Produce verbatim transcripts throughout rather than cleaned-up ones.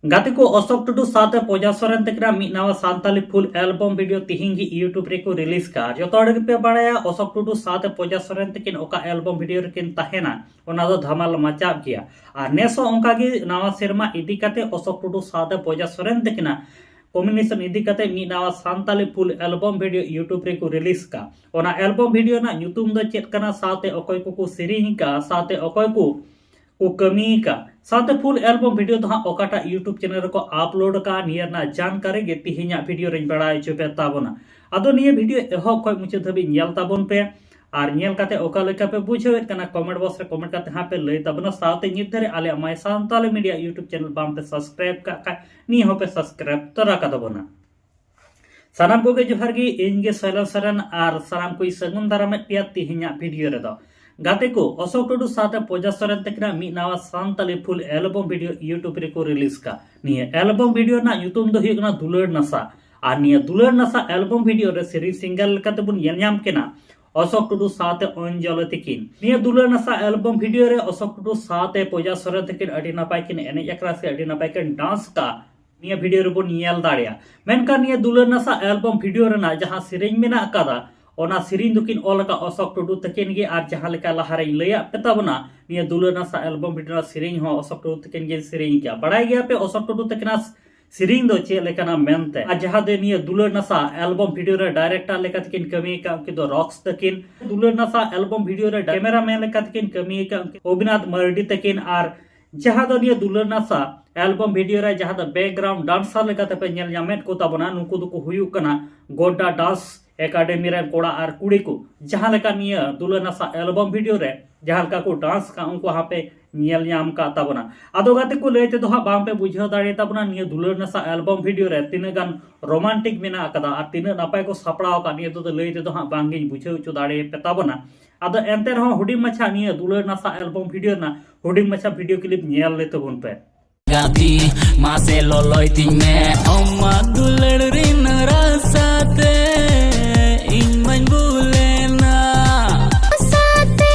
ᱜᱟᱛᱮ ᱠᱚ, ᱚᱥᱳᱠ ᱴᱩᱰᱩ ᱥᱟᱶᱛᱮ ᱯᱚᱡᱟ ᱥᱚᱨᱮᱱ ᱛᱟᱹᱠᱤᱱᱟᱜ ᱢᱤᱫ ᱱᱟᱣᱟ ᱥᱟᱱᱛᱟᱞᱤ ᱯᱷᱩᱞ ᱮᱞᱵᱚᱢ ᱵᱷᱤᱰᱤᱭᱳ ᱛᱤᱦᱤᱧ ᱜᱮ YouTube ᱨᱮᱠᱚ ᱨᱤᱞᱤᱡᱽ ᱠᱟᱜᱼᱟ᱾ ᱡᱚᱛᱚ ᱦᱚᱲ ᱜᱮᱯᱮ ᱵᱟᱲᱟᱭᱟ ᱚᱥᱳᱠ ᱴᱩᱰᱩ ᱥᱟᱶᱛᱮ ᱯᱚᱡᱟ ᱥᱚᱨᱮᱱ ᱛᱟᱹᱠᱤᱱ ᱚᱠᱟ ᱮᱞᱵᱚᱢ ᱵᱷᱤᱰᱤᱭᱳ ᱨᱮᱠᱤᱱ ᱛᱟᱦᱮᱱᱟ, ᱚᱱᱟ ᱫᱚ ᱫᱷᱟᱢᱟᱞ ᱢᱟᱪᱟᱜ ᱜᱮᱭᱟ᱾ ᱟᱨ ᱱᱮᱥ ᱦᱚᱸ ᱚᱱᱠᱟ ᱜᱮ ᱱᱟᱣᱟ ᱥᱮᱨᱢᱟ ᱤᱫᱤ ᱠᱟᱛᱮ ᱚᱥᱳᱠ ᱴᱩᱰᱩ ᱥᱟᱶᱛᱮ ᱯᱚᱡᱟ ᱥᱚᱨᱮᱱ ᱛᱟᱹᱠᱤᱱᱟᱜ ᱠᱚᱢᱵᱤᱱᱮᱥᱚᱱ ᱤᱫᱤ ᱠᱟᱛᱮ ᱢᱤᱫ ᱱᱟᱣᱟ ᱥᱟᱱᱛᱟᱞᱤ ᱯᱷᱩᱞ ᱮᱞᱵᱚᱢ ᱵᱷᱤᱰᱤᱭᱳ YouTube ᱨᱮᱠᱚ ᱨᱤᱞᱤᱡᱽ ᱠᱟᱜᱼᱟ᱾ ᱚᱱᱟ ᱮᱞᱵᱚᱢ ᱵᱷᱤᱰᱤᱭᱳ ᱨᱮᱱᱟᱜ ᱧᱩᱛᱩᱢ ᱫᱚ ᱪᱮᱫ ᱠᱟᱱᱟ, ᱥᱟᱶᱛᱮ ᱚᱠᱚᱭ ᱠᱚᱠᱚ ᱥᱮᱨᱮᱧ ᱠᱟᱜᱼᱟ, ᱥᱟᱶᱛᱮ ᱚᱠᱚᱭ ᱠᱚ ᱠᱚ ᱠᱟᱹᱢᱤ ᱠᱟᱜᱼᱟ, ᱥᱟᱶᱛᱮ ᱯᱷᱩᱞ ᱮᱞᱵᱚᱢ ᱵᱷᱤᱰᱤᱭᱳ ᱫᱚ ᱦᱟᱸᱜ ᱚᱠᱟᱴᱟᱜ YouTube ᱪᱮᱱᱮᱞ ᱨᱮᱠᱚ ᱟᱯᱞᱳᱰ ᱠᱟᱜᱼᱟ, ᱱᱤᱭᱟᱹ ᱨᱮᱱᱟᱜ ᱡᱟᱱᱠᱟᱨᱤ ᱜᱮ ᱛᱤᱦᱤᱧᱟᱜ ᱵᱷᱤᱰᱤᱭᱳ ᱨᱮᱧ ᱵᱟᱲᱟᱭ ᱦᱚᱪᱚ ᱯᱮ ᱛᱟᱵᱚᱱᱟ᱾ ᱟᱫᱚ ᱱᱤᱭᱟᱹ ᱵᱷᱤᱰᱤᱭᱳ ᱮᱦᱚᱵ ᱠᱷᱚᱱ ᱢᱩᱪᱟᱹᱫ ᱫᱷᱟᱹᱵᱤᱡ ᱧᱮᱞ ᱛᱟᱵᱚᱱ ᱯᱮ᱾ ᱟᱨ ᱧᱮᱞ ᱠᱟᱛᱮ ᱚᱠᱟ ᱞᱮᱠᱟ ᱯᱮ ᱵᱩᱡᱷᱟᱹᱣᱮᱫ ᱠᱟᱱᱟ, ᱠᱚᱢᱮᱱᱴ ᱵᱚᱠᱥ ᱨᱮ ᱠᱚᱢᱮᱱᱴ ᱠᱟᱛᱮ ᱦᱟᱸᱜ ᱯᱮ ᱞᱟᱹᱭ ᱛᱟᱵᱚᱱᱟ᱾ ᱥᱟᱶᱛᱮ ᱱᱤᱛ ᱫᱷᱟᱹᱨᱤᱡ ᱟᱞᱮᱭᱟᱜ My Santhali Media YouTube channel ᱵᱟᱝ ᱯᱮ ᱥᱟᱵᱥᱠᱨᱟᱭᱤᱵ ᱠᱟᱜ ᱠᱷᱟᱡ, ᱱᱤᱭᱟᱹ ᱦᱚᱸᱯᱮ ᱥᱟᱵᱥᱠᱨᱟᱭᱤᱵ ᱛᱚᱨᱟ ᱠᱟᱛᱟᱵᱚᱱᱟ᱾ ᱥᱟᱱᱟᱢ ᱠᱚᱜᱮ ᱡᱚᱦᱟᱨ ᱜᱮ, ᱤᱧ ᱜᱮ ᱥᱚᱭᱞᱚᱱ ᱥᱚᱨᱮᱱ ᱟᱨ ᱥᱟᱱᱟᱢ ᱠᱚᱧ ᱥᱟᱹᱜᱩᱱ ᱫᱟᱨᱟᱢᱮᱫ ᱯᱮᱭᱟ ᱛᱤᱦᱤᱧᱟᱜ ᱵᱷᱤᱰᱤᱭᱳ ᱨᱮᱫᱚ᱾ ᱜᱟᱛᱮ ᱠᱚ, ᱚᱥᱳᱠ ᱴᱩᱰᱩ ᱥᱟᱶᱛᱮ ᱯᱚᱡᱟ ᱥᱚᱨᱮᱱ ᱛᱟᱹᱠᱤᱱᱟᱜ ᱢᱤᱫ ᱱᱟᱣᱟ ᱥᱟᱱᱛᱟᱞᱤ ᱯᱷᱩᱞ ᱮᱞᱵᱚᱢ ᱵᱷᱤᱰᱤᱭᱳ YouTube ᱨᱮᱠᱚ ᱨᱤᱞᱤᱡᱽ ᱠᱟᱜ᱾ ᱱᱤᱭᱟᱹ ᱮᱞᱵᱚᱢ ᱵᱷᱤᱰᱤᱭᱳ ᱨᱮᱱᱟᱜ ᱧᱩᱛᱩᱢ ᱫᱚ ᱦᱩᱭᱩᱜ ᱠᱟᱱᱟ ᱫᱩᱞᱟᱹᱲ ᱱᱟᱥᱟ᱾ ᱟᱨ ᱱᱤᱭᱟᱹ ᱫᱩᱞᱟᱹᱲ ᱱᱟᱥᱟ ᱮᱞᱵᱚᱢ ᱵᱷᱤᱰᱤᱭᱳ ᱨᱮ ᱥᱮᱨᱮᱧ ᱥᱤᱝᱜᱟᱨ ᱞᱮᱠᱟᱛᱮ ᱵᱚᱱ ᱧᱮᱞ ᱧᱟᱢ ᱠᱤᱱᱟ ᱚᱥᱳᱠ ᱴᱩᱰᱩ ᱥᱟᱶᱛᱮ ᱚᱧᱡᱚᱞᱤ ᱛᱟᱹᱠᱤᱱ᱾ ᱱᱤᱭᱟᱹ ᱫᱩᱞᱟᱹᱲ ᱱᱟᱥᱟ ᱮᱞᱵᱚᱢ ᱵᱷᱤᱰᱤᱭᱳ ᱨᱮ ᱚᱥᱳᱠ ᱴᱩᱰᱩ ᱥᱟᱶᱛᱮ ᱯᱚᱡᱟ ᱥᱚᱨᱮᱱ ᱛᱟᱹᱠᱤᱱ ᱟᱹᱰᱤ ᱱᱟᱯᱟᱭ ᱠᱤᱱ ᱮᱱᱮᱡ ᱟᱠᱟᱫᱟ ᱥᱮ ᱟᱹᱰᱤ ᱱᱟᱯᱟᱭ ᱠᱤᱱ ᱰᱟᱱᱥ ᱠᱟᱜᱼᱟ, ᱱᱤᱭᱟᱹ ᱵᱷᱤᱰᱤᱭᱳ ᱨᱮᱵᱚᱱ ᱧᱮᱞ ᱫᱟᱲᱮᱭᱟᱜᱼᱟ᱾ ᱢᱮᱱᱠᱷᱟᱱ ᱱᱤᱭᱟᱹ ᱫᱩᱞᱟᱹᱲ ᱱᱟᱥᱟ ᱮᱞᱵᱚᱢ ᱵᱷᱤᱰᱤᱭᱳ ᱨᱮᱱᱟᱜ ᱡᱟᱦᱟᱸ ᱥᱮᱨᱮᱧ ᱢᱮᱱᱟᱜ ᱟᱠᱟᱫᱟ, ᱚᱱᱟ ᱥᱮᱨᱮᱧ ᱫᱚᱠᱤᱱ ᱚᱞ ᱟᱠᱟᱫ ᱚᱥᱳᱠ ᱴᱩᱰᱩ ᱛᱟᱹᱠᱤᱱ ᱜᱮ᱾ ᱟᱨ ᱡᱟᱦᱟᱸ ᱞᱮᱠᱟ ᱞᱟᱦᱟᱨᱮᱧ ᱞᱟᱹᱭᱟᱫ ᱯᱮ ᱛᱟᱵᱚᱱᱟ, ᱱᱤᱭᱟᱹ ᱫᱩᱞᱟᱹᱲ ᱱᱟᱥᱟ ᱮᱞᱵᱚᱢ ᱵᱷᱤᱰᱤᱭᱳ ᱨᱮᱱᱟᱜ ᱥᱮᱨᱮᱧ ᱦᱚᱸ ᱚᱥᱳᱠ ᱴᱩᱰᱩ ᱛᱟᱹᱠᱤᱱ ᱜᱮ ᱥᱮᱨᱮᱧ ᱠᱮᱜᱼᱟ᱾ ᱵᱟᱲᱟᱭ ᱜᱮᱭᱟᱯᱮ ᱚᱥᱳᱠ ᱴᱩᱰᱩ ᱛᱟᱹᱠᱤᱱᱟᱜ ᱥᱮᱨᱮᱧ ᱫᱚ ᱪᱮᱫ ᱞᱮᱠᱟᱱᱟ ᱢᱮᱱᱛᱮ᱾ ᱟᱨ ᱡᱟᱦᱟᱸ ᱫᱚ ᱱᱤᱭᱟᱹ ᱫᱩᱞᱟᱹᱲ ᱱᱟᱥᱟ ᱮᱞᱵᱚᱢ ᱵᱷᱤᱰᱤᱭᱳ ᱨᱮ ᱰᱟᱭᱨᱮᱠᱴᱚᱨ ᱞᱮᱠᱟ ᱛᱮᱠᱤᱱ ᱠᱟᱹᱢᱤ ᱟᱠᱟᱫ, ᱩᱱᱠᱤᱱ ᱫᱚ ᱨᱚᱠᱥ ᱛᱟᱹᱠᱤᱱ᱾ ᱫᱩᱞᱟᱹᱲ ᱱᱟᱥᱟ ᱮᱞᱵᱚᱢ ᱵᱷᱤᱰᱤᱭᱳ ᱨᱮ ᱠᱮᱢᱮᱨᱟᱢᱮᱱ ᱞᱮᱠᱟ ᱛᱮᱠᱤᱱ ᱠᱟᱹᱢᱤ ᱟᱠᱟᱫ, ᱩᱱᱠᱤᱱ ᱚᱵᱤᱱᱟᱛᱷ ᱢᱟᱨᱰᱤ ᱛᱟᱹᱠᱤᱱ᱾ ᱟᱨ ᱡᱟᱦᱟᱸ ᱫᱚ ᱱᱤᱭᱟᱹ ᱫᱩᱞᱟᱹᱲ ᱱᱟᱥᱟ ᱮᱞᱵᱚᱢ ᱵᱷᱤᱰᱤᱭᱳ ᱨᱮ ᱡᱟᱦᱟᱸ ᱫᱚ ᱵᱮᱠᱜᱨᱟᱣᱩᱱᱰ ᱰᱟᱱᱥᱟᱨ ᱞᱮᱠᱟ ᱛᱮᱯᱮ ᱧᱮᱞ ᱧᱟᱢᱮᱫ ᱠᱚ ᱛᱟᱵᱚᱱᱟ, ᱱᱩᱠᱩ ᱫᱚᱠᱚ ᱦᱩᱭᱩᱜ ᱠᱟᱱᱟ ᱜᱚᱰᱰᱟ ᱰᱟᱱᱥ ᱮᱠᱟᱰᱮᱢᱤ ᱨᱮᱱ ᱠᱚᱲᱟ ᱟᱨ ᱠᱩᱲᱤ ᱠᱚ᱾ ᱡᱟᱦᱟᱸ ᱞᱮᱠᱟ ᱱᱤᱭᱟᱹ ᱫᱩᱞᱟᱹᱲ ᱱᱟᱥᱟ ᱮᱞᱵᱚᱢ ᱵᱷᱤᱰᱤᱭᱳ ᱨᱮ ᱡᱟᱦᱟᱸ ᱞᱮᱠᱟ ᱠᱚ ᱰᱟᱱᱥ ᱠᱟᱜ, ᱩᱱᱠᱩ ᱦᱟᱯᱮ ᱧᱮᱞ ᱧᱟᱢ ᱠᱟᱜ ᱛᱟᱵᱚᱱᱟ᱾ ᱟᱫᱚ ᱜᱟᱛᱮ ᱠᱚ, ᱞᱟᱹᱭ ᱛᱮᱫᱚ ᱦᱟᱸᱜ ᱵᱟᱝ ᱯᱮ ᱵᱩᱡᱷᱟᱹᱣ ᱫᱟᱲᱮ ᱛᱟᱵᱚᱱᱟ ᱱᱤᱭᱟᱹ ᱫᱩᱞᱟᱹᱲ ᱱᱟᱥᱟ ᱮᱞᱵᱚᱢ ᱵᱷᱤᱰᱤᱭᱳ ᱨᱮ ᱛᱤᱱᱟᱹᱜ ᱜᱟᱱ ᱨᱳᱢᱟᱱᱴᱤᱠ ᱢᱮᱱᱟᱜ ᱟᱠᱟᱫᱟ ᱟᱨ ᱛᱤᱱᱟᱹᱜ ᱱᱟᱯᱟᱭ ᱠᱚ ᱥᱟᱯᱲᱟᱣ ᱟᱠᱟᱫ, ᱱᱤᱭᱟᱹ ᱫᱚ ᱞᱟᱹᱭ ᱛᱮᱫᱚ ᱦᱟᱸᱜ ᱵᱟᱝ ᱜᱤᱧ ᱵᱩᱡᱷᱟᱹᱣ ᱦᱚᱪᱚ ᱫᱟᱲᱮ ᱯᱮ ᱛᱟᱵᱚᱱᱟ᱾ ᱟᱫᱚ ᱮᱱᱛᱮ ᱨᱮᱦᱚᱸ ᱦᱩᱰᱤᱧ ᱢᱟᱪᱷᱟ ᱱᱤᱭᱟᱹ ᱫᱩᱞᱟᱹᱲ ᱱᱟᱥᱟ ᱮᱞᱵᱚᱢ ᱵᱷᱤᱰᱤᱭᱳ ᱨᱮᱱᱟᱜ ᱦᱩᱰᱤᱧ ᱢᱟᱪᱷᱟ ᱵᱷᱤᱰᱤᱭᱳ ᱠᱞᱤᱯ ᱧᱮᱞ ᱞᱮ ᱛᱟᱵᱚᱱ ᱯᱮ᱾ ᱜᱟᱛᱮ, ᱢᱟᱥᱮ ᱞᱚᱞᱚᱭ ᱛᱤᱧ ᱢᱮ, ᱟᱢᱟᱜ ᱫᱩᱞᱟᱹᱲ ᱨᱤᱱ ᱨᱟᱥᱟᱛᱮ ᱤᱧ ᱢᱟᱧ ᱵᱩᱞᱮᱱᱟ᱾ ᱨᱟᱥᱟᱛᱮ᱾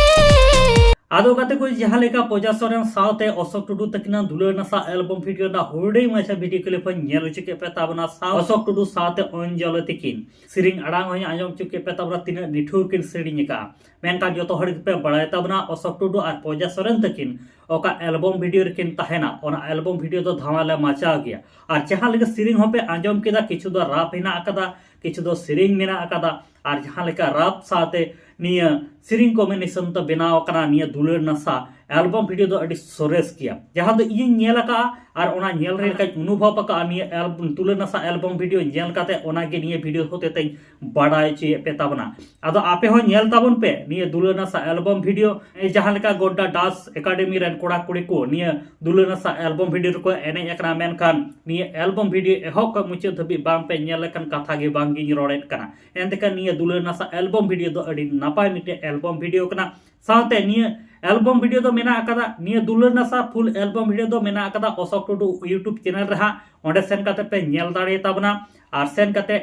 ᱟᱫᱚ ᱜᱟᱛᱮ ᱠᱚ, ᱡᱟᱦᱟᱸ ᱞᱮᱠᱟ ᱯᱚᱡᱟ ᱥᱚᱨᱮᱱ ᱥᱟᱶᱛᱮ ᱚᱥᱳᱠ ᱴᱩᱰᱩ ᱛᱟᱹᱠᱤᱱᱟᱜ ᱫᱩᱞᱟᱹᱲ ᱱᱟᱥᱟ ᱮᱞᱵᱚᱢ ᱵᱷᱤᱰᱤᱭᱳ ᱨᱮᱱᱟᱜ ᱦᱩᱰᱤᱧ ᱢᱟᱪᱷᱟ ᱵᱷᱤᱰᱤᱭᱳ ᱠᱞᱤᱯ ᱦᱚᱸᱧ ᱧᱮᱞ ᱦᱚᱪᱚ ᱠᱮᱫ ᱯᱮ ᱛᱟᱵᱚᱱᱟ, ᱥᱟᱶ ᱚᱥᱳᱠ ᱴᱩᱰᱩ ᱥᱟᱶᱛᱮ ᱚᱧᱡᱚᱞᱤ ᱛᱟᱹᱠᱤᱱ ᱥᱮᱨᱮᱧ ᱟᱲᱟᱝ ᱦᱚᱸᱧ ᱟᱸᱡᱚᱢ ᱦᱚᱪᱚ ᱠᱮᱫ ᱯᱮ ᱛᱟᱵᱚᱱᱟ, ᱛᱤᱱᱟᱹᱜ ᱱᱤᱴᱷᱩᱨ ᱠᱤᱱ ᱥᱮᱨᱮᱧ ᱟᱠᱟᱫᱼᱟ᱾ ᱢᱮᱱᱠᱷᱟᱱ ᱡᱚᱛᱚ ᱦᱚᱲ ᱜᱮᱯᱮ ᱵᱟᱲᱟᱭ ᱛᱟᱵᱚᱱᱟ, ᱚᱥᱳᱠ ᱴᱩᱰᱩ ᱟᱨ ᱯᱚᱡᱟ ᱥᱚᱨᱮᱱ ᱛᱟᱹᱠᱤᱱ ᱚᱠᱟ ᱮᱞᱵᱚᱢ ᱵᱷᱤᱰᱤᱭᱳ ᱨᱮᱠᱤᱱ ᱛᱟᱦᱮᱱᱟ, ᱚᱱᱟ ᱮᱞᱵᱚᱢ ᱵᱷᱤᱰᱤᱭᱳ ᱫᱚ ᱫᱷᱟᱢᱟᱞᱮ ᱢᱟᱪᱟᱣ ᱜᱮᱭᱟ᱾ ᱟᱨ ᱡᱟᱦᱟᱸ ᱞᱮᱠᱟ ᱥᱮᱨᱮᱧ ᱦᱚᱸᱯᱮ ᱟᱸᱡᱚᱢ ᱠᱮᱫᱟ, ᱠᱤᱪᱷᱩ ᱫᱚ ᱨᱟᱯ ᱦᱮᱱᱟᱜ ᱟᱠᱟᱫᱟ, ᱠᱤᱪᱷᱩ ᱫᱚ ᱥᱮᱨᱮᱧ ᱢᱮᱱᱟᱜ ᱟᱠᱟᱫᱟ᱾ ᱟᱨ ᱡᱟᱦᱟᱸ ᱞᱮᱠᱟ ᱨᱟᱯ ᱥᱟᱶᱛᱮ ᱱᱤᱭᱟᱹ ᱥᱮᱨᱮᱧ ᱠᱚᱢᱵᱤᱱᱮᱥᱚᱱ ᱛᱮ ᱵᱮᱱᱟᱣ ᱟᱠᱟᱱᱟ ᱱᱤᱭᱟᱹ ᱫᱩᱞᱟᱹᱲ ᱱᱟᱥᱟ ᱮᱞᱵᱚᱢ ᱵᱷᱤᱰᱤᱭᱳ ᱫᱚ ᱟᱹᱰᱤ ᱥᱚᱨᱮᱥ ᱜᱮᱭᱟ᱾ ᱡᱟᱦᱟᱸ ᱫᱚ ᱤᱧᱤᱧ ᱧᱮᱞ ᱟᱠᱟᱫᱼᱟ ᱟᱨ ᱚᱱᱟ ᱧᱮᱞ ᱨᱮ ᱞᱮᱠᱟᱧ ᱚᱱᱩᱵᱷᱚᱵ ᱟᱠᱟᱫᱼᱟ᱾ ᱱᱤᱭᱟᱹ ᱮᱞᱵᱚᱢ ᱫᱩᱞᱟᱹᱲ ᱱᱟᱥᱟ ᱮᱞᱵᱚᱢ ᱵᱷᱤᱰᱤᱭᱳ ᱧᱮᱞ ᱠᱟᱛᱮ ᱚᱱᱟᱜᱮ ᱱᱤᱭᱟᱹ ᱵᱷᱤᱰᱤᱭᱳ ᱦᱚᱛᱮ ᱛᱮᱧ ᱵᱟᱲᱟᱭ ᱦᱚᱪᱚᱭᱮᱫ ᱯᱮ ᱛᱟᱵᱚᱱᱟ᱾ ᱟᱫᱚ ᱟᱯᱮ ᱦᱚᱸ ᱧᱮᱞ ᱛᱟᱵᱚᱱ ᱯᱮ ᱱᱤᱭᱟᱹ ᱫᱩᱞᱟᱹᱲ ᱱᱟᱥᱟ ᱮᱞᱵᱚᱢ ᱵᱷᱤᱰᱤᱭᱳ᱾ ᱡᱟᱦᱟᱸ ᱞᱮᱠᱟ ᱜᱚᱰᱰᱟ ᱰᱟᱱᱥ ᱮᱠᱟᱰᱮᱢᱤ ᱨᱮᱱ ᱠᱚᱲᱟ ᱠᱩᱲᱤ ᱠᱚ ᱱᱤᱭᱟᱹ ᱫᱩᱞᱟᱹᱲ ᱱᱟᱥᱟ ᱮᱞᱵᱚᱢ ᱵᱷᱤᱰᱤᱭᱳ ᱨᱮᱠᱚ ᱮᱱᱮᱡ ᱟᱠᱟᱱᱟ, ᱢᱮᱱᱠᱷᱟᱱ ᱱᱤᱭᱟᱹ ᱮᱞᱵᱚᱢ ᱵᱷᱤᱰᱤᱭᱳ ᱮᱦᱚᱵ ᱠᱷᱚᱱ ᱢᱩᱪᱟᱹᱫ ᱫᱷᱟᱹᱵᱤᱡ ᱵᱟᱝ ᱯᱮ ᱧᱮᱞ ᱞᱮᱠᱷᱟᱱ ᱠᱟᱛᱷᱟ ᱜᱮ ᱵᱟᱝ ᱜᱤᱧ ᱨᱚᱲᱮᱫ ᱠᱟᱱᱟ᱾ ᱮᱱᱛᱮᱠᱷᱟᱱ ᱱᱤᱭᱟᱹ ᱫᱩᱞᱟᱹᱲ ᱱᱟᱥᱟ ᱮᱞᱵᱚᱢ ᱵᱷᱤᱰᱤᱭᱳ ᱫᱚ ᱟᱹᱰᱤ ᱱᱟᱯᱟᱭ ᱢᱤᱫᱴᱮᱡ ᱮᱞᱵᱚᱢ ᱵᱷᱤᱰᱤᱭᱳ ᱠᱟᱱᱟ᱾ ᱥᱟᱶᱛᱮ ᱱᱤᱭᱟᱹ ᱮᱞᱵᱚᱢ ᱵᱷᱤᱰᱤᱭᱳ ᱫᱚ ᱢᱮᱱᱟᱜ ᱟᱠᱟᱫᱟ, ᱱᱤᱭᱟᱹ ᱫᱩᱞᱟᱹᱲ ᱱᱟᱥᱟ ᱯᱷᱩᱞ ᱮᱞᱵᱚᱢ ᱵᱷᱤᱰᱤᱭᱳ ᱫᱚ ᱢᱮᱱᱟᱜ ᱟᱠᱟᱫᱟ ᱚᱥᱳᱠ ᱴᱩᱰᱩ YouTube ᱪᱮᱱᱮᱞ ᱨᱮ ᱦᱟᱸᱜ᱾ ᱚᱸᱰᱮ ᱥᱮᱱ ᱠᱟᱛᱮ ᱯᱮ ᱧᱮᱞ ᱫᱟᱲᱮᱭᱟᱛᱟ ᱵᱚᱱᱟ ᱟᱨ ᱥᱮᱱ ᱠᱟᱛᱮ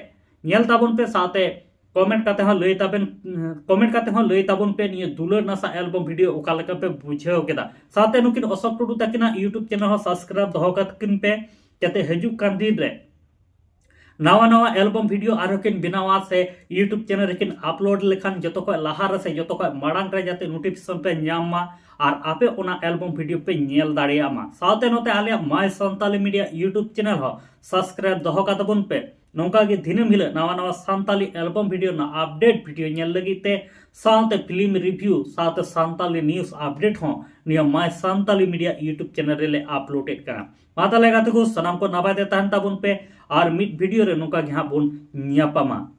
ᱧᱮᱞ ᱛᱟᱵᱚᱱ ᱯᱮ, ᱥᱟᱶᱛᱮ ᱠᱚᱢᱮᱱᱴ ᱠᱟᱛᱮ ᱦᱚᱸ ᱞᱟᱹᱭ ᱛᱟᱵᱮᱱ, ᱠᱚᱢᱮᱱᱴ ᱠᱟᱛᱮ ᱦᱚᱸ ᱞᱟᱹᱭ ᱛᱟᱵᱚᱱ ᱯᱮ ᱱᱤᱭᱟᱹ ᱫᱩᱞᱟᱹᱲ ᱱᱟᱥᱟ ᱮᱞᱵᱚᱢ ᱵᱷᱤᱰᱤᱭᱳ ᱚᱠᱟ ᱞᱮᱠᱟ ᱯᱮ ᱵᱩᱡᱷᱟᱹᱣ ᱠᱮᱫᱟ᱾ ᱥᱟᱶᱛᱮ ᱱᱩᱠᱤᱱ ᱚᱥᱳᱠ ᱴᱩᱰᱩ ᱛᱟᱹᱠᱤᱱᱟᱜ YouTube ᱪᱮᱱᱮᱞ ᱦᱚᱸ ᱥᱟᱵᱥᱠᱨᱟᱭᱤᱵ ᱫᱚᱦᱚ ᱠᱟᱛᱮ ᱠᱤᱱ ᱯᱮ, ᱡᱟᱛᱮ ᱦᱤᱡᱩᱜ ᱠᱟᱱ ᱫᱤᱱ ᱨᱮ ᱱᱟᱣᱟ ᱱᱟᱣᱟ ᱮᱞᱵᱚᱢ ᱵᱷᱤᱰᱤᱭᱳ ᱟᱨᱦᱚᱸ ᱠᱤᱱ ᱵᱮᱱᱟᱣᱟ ᱥᱮ YouTube ᱪᱮᱱᱮᱞ ᱨᱮᱠᱤᱱ ᱟᱯᱞᱳᱰ ᱞᱮᱠᱷᱟᱱ ᱡᱚᱛᱚ ᱠᱷᱚᱱ ᱞᱟᱦᱟ ᱨᱮ ᱥᱮ ᱡᱚᱛᱚ ᱠᱷᱚᱱ ᱢᱟᱲᱟᱝ ᱨᱮ ᱡᱟᱛᱮ ᱱᱳᱴᱤᱯᱷᱤᱠᱮᱥᱚᱱ ᱯᱮ ᱧᱟᱢ ᱢᱟ ᱟᱨ ᱟᱯᱮ ᱚᱱᱟ ᱮᱞᱵᱚᱢ ᱵᱷᱤᱰᱤᱭᱳ ᱯᱮ ᱧᱮᱞ ᱫᱟᱲᱮᱭᱟᱜ ᱢᱟ᱾ ᱥᱟᱶᱛᱮ ᱱᱚᱛᱮ ᱟᱞᱮᱭᱟᱜ My Santali Media YouTube channel ᱦᱚᱸ ᱥᱟᱵᱥᱠᱨᱟᱭᱤᱵ ᱫᱚᱦᱚ ᱠᱟᱛᱟ ᱵᱚᱱ ᱯᱮ᱾ ᱱᱚᱝᱠᱟ ᱜᱮ ᱫᱤᱱᱟᱹᱢ ᱦᱤᱞᱳᱜ ᱱᱟᱣᱟ ᱱᱟᱣᱟ ᱥᱟᱱᱛᱟᱞᱤ ᱮᱞᱵᱚᱢ ᱵᱷᱤᱰᱤᱭᱳ ᱨᱮᱱᱟᱜ ᱟᱯᱰᱮᱴ ᱵᱷᱤᱰᱤᱭᱳ ᱧᱮᱞ ᱞᱟᱹᱜᱤᱫ ᱛᱮ ᱥᱟᱶᱛᱮ ᱯᱷᱤᱞᱢ ᱨᱤᱵᱷᱤᱭᱩ ᱥᱟᱶᱛᱮ ᱥᱟᱱᱛᱟᱞᱤ ᱱᱤᱭᱩᱡᱽ ᱟᱯᱰᱮᱴ ᱦᱚᱸ ᱱᱤᱭᱟᱹ My Santali Media YouTube channel ᱨᱮᱞᱮ ᱟᱯᱞᱳᱰᱮᱫ ᱠᱟᱱᱟ᱾ ᱢᱟ ᱛᱟᱦᱞᱮ ᱜᱟᱛᱮ ᱠᱚ, ᱥᱟᱱᱟᱢ ᱠᱚ ᱱᱟᱯᱟᱭ ᱛᱮ ᱛᱟᱦᱮᱱ ᱛᱟᱵᱚᱱ ᱯᱮ ᱟᱨ ᱢᱤᱫ ᱵᱷᱤᱰᱤᱭᱳ ᱨᱮ ᱱᱚᱝᱠᱟ ᱜᱮ ᱦᱟᱸᱜ ᱵᱚᱱ ᱧᱟᱯᱟᱢᱟ᱾